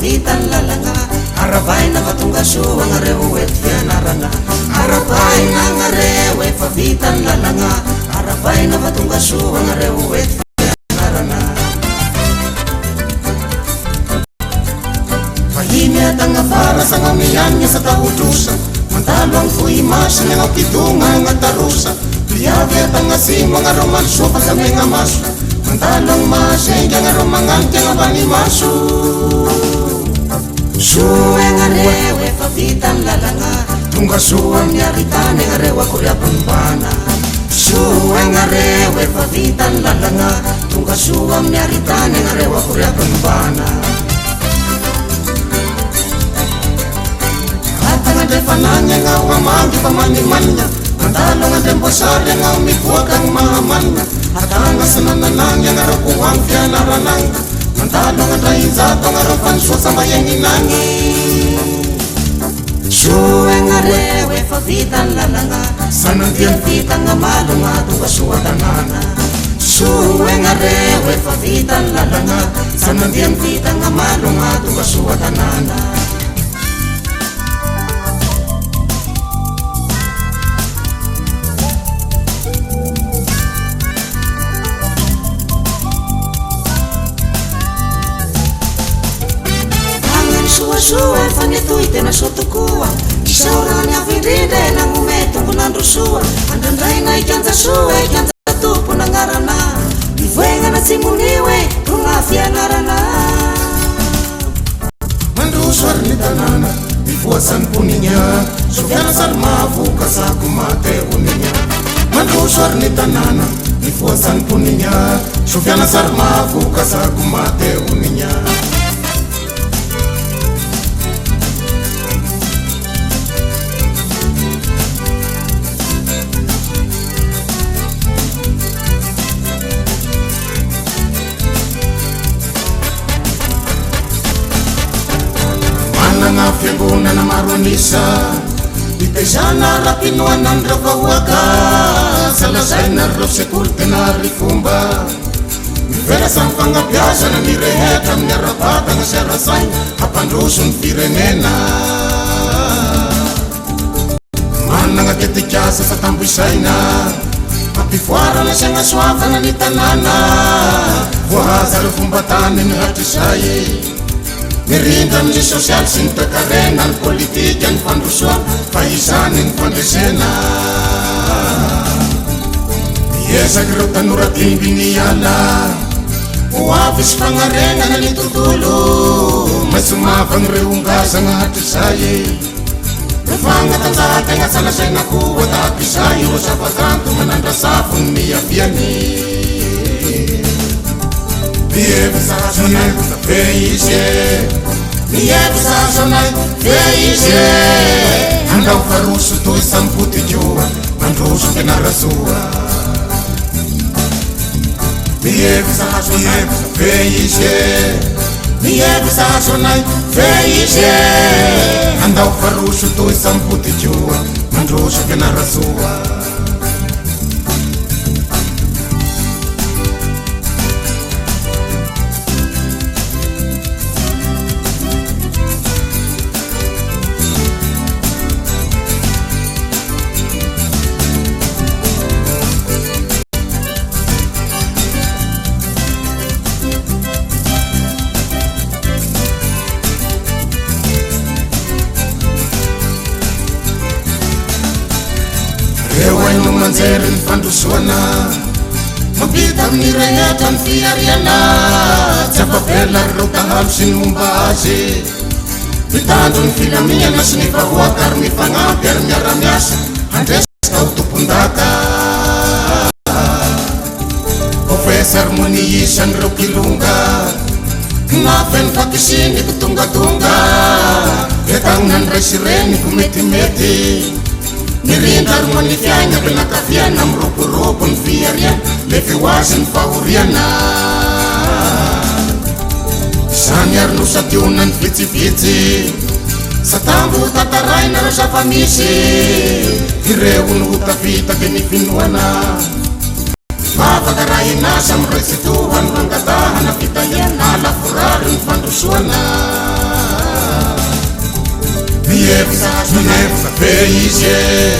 vita ny lalagna Aravaina fa tonga soa agnareo eto fianarana Aravaina agnareo efa vita ny lalagna Aravaina fa tonga soa agnareo eto fianarana Vahiny atagna afara sagnao miagne sa tahotrosa Mandalo agny Vohimasina agnao kidogna agnatarosa Mpiavy atagna atsimo agnareo mandrosoa fa aza megna maso Mandalo agny Mahajanga agnareo magnanika agnambany maso Soa agnareo efa vita ny lalagna Tonga soa amin'ny aritany agnareo akory aby nombana Soa agnareo efa vita ny lalagna Tonga soa amin'ny aritany agnareo akory aby nombana Atagnandrefana agny agnao hamangy fa manimanina Mandalo agnandriamboasary agnao mivoaka agny Mahamanina Atagna sinanana agny agnareo ko agny fianarana agny Mandalo agnandrainjato agnareo fa ny soa samba iagnina agny Soa agnareo efa vita ny lalagna Sanandia vita agnamalogna tonga soa tanàna Soa agnareo efa vita ny lalagna Sanandia vita agnamalogna tonga soa tanàna Magnano soasoa fa ny atoy tena soa tokoa Isaorana ny avo indrindra e nagnome tombon'andro soa Andrandraina ikanja soa e ikanja tompon'agnarana Mivoegnana tsy monio e rogna fianarana Mandroso ary ny tanàna, mivoasa ny mponigna, Sofiana sary mahavoka sako mate honigna. Mandroso ary ny tanàna, mivoasa ny mponigna, Sofiana sary mahavoka sako mate honigna. Manana fiangonana maro an'isa Nitaizana ara-pinoana an'ireo vahoaka Aza lazaina reo sekoly tena ary fomba Mivela samy fagnabiazana ny rehetra amin'ny ara-batagna sy ara-saina Hampandroso ny firenena Manana tetikasa fa tambo isaina Hampivoarana sy hagnasoavana ny tanàna Voahaja ireo fomban-tany ny hatrizay Mirindra amin'ny sosialy sy ny toekarena Ny politika, ny fandrosoana Fa izany ny fandresena Miezaka ireo tanora dimby ny ala Ho avy sy fagnarenana ny tontolo Maitso mavagna ireo ngazagna hatrizay Fagnatanjahan-tegna tsy lazaina koa tahaka izay ireo zava-kanto manandrasafo ny niaviany. Mihevitra azo anay ve izy e? Mihevitra azo anay ve izy e? Andao fa roso toy samy potikoa, mandroso Fianarantsoa. Mihevitra azo anay ve izy e? Mihevitra azo anay ve izy e? Andao fa roso toy samy potikoa, mandroso Fianarantsoa. Reo haino aman-jery ny fandrosoana Mampita amin'ny rehetra ny fihariana Tsy afa-bela reo dahalo sy ny momba azy Mitandro ny filaminana sy ny vahoaka ary mifagnampy ary miara-miasa Handresy ka ho tompon-daka Professor Moni isan'ireo kilonga Nafeno fakisiniko tongatonga Entagna ny ray sy reniko metimety Mirindra ary moa ny fiainako Nakaviana miroborobo ny fihariana Lefy ho azy ny fahoriana Izany ary no santionany vitsivitsy Satambo tantaraina ireo zava-misy Ireo no ho tafita dia ny finoana Vavaka arahina samy ray Tsitoha no angatahana fitahiana Lavorary ny fandrosoana. Mihevitra, mihevitra be izy e.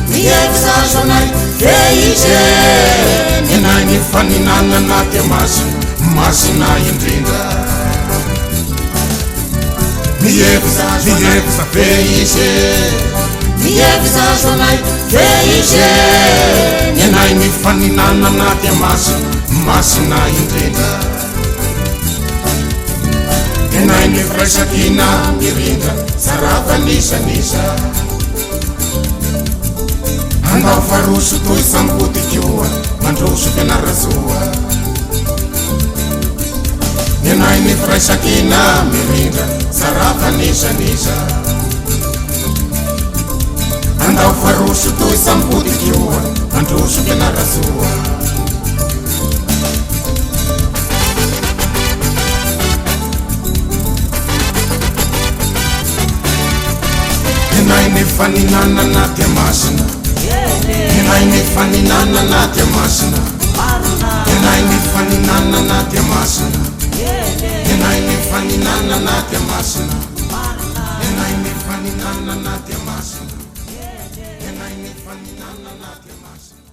Mihevitra azo anay be izy e. Ny anay ny faninanana dia masina, masina indrindra. Mihevitra, mihevitra be izy e. Mihevitra azo anay be izy e. Ny anay ny faninanana dia masina, masina indrindra. Ny anay ny firaisankina mirindra, sarava n'iza n'iza. Andao fa roso toy sampody koa, mandroso Fianarantsoa. Ny anay ny firaisankina mirindra, sarava n'iza n'iza. Andao fa roso toy sampody koa, mandroso Fianarantsoa. Ny anay ny faninanana dia masina. Ny anay ny faninanana dia masina. Ny anay ny faninanana dia masina. Ny anay ny faninanana dia masina. Ny anay ny faninanana dia masina. Ny anay ny faninanana dia masina.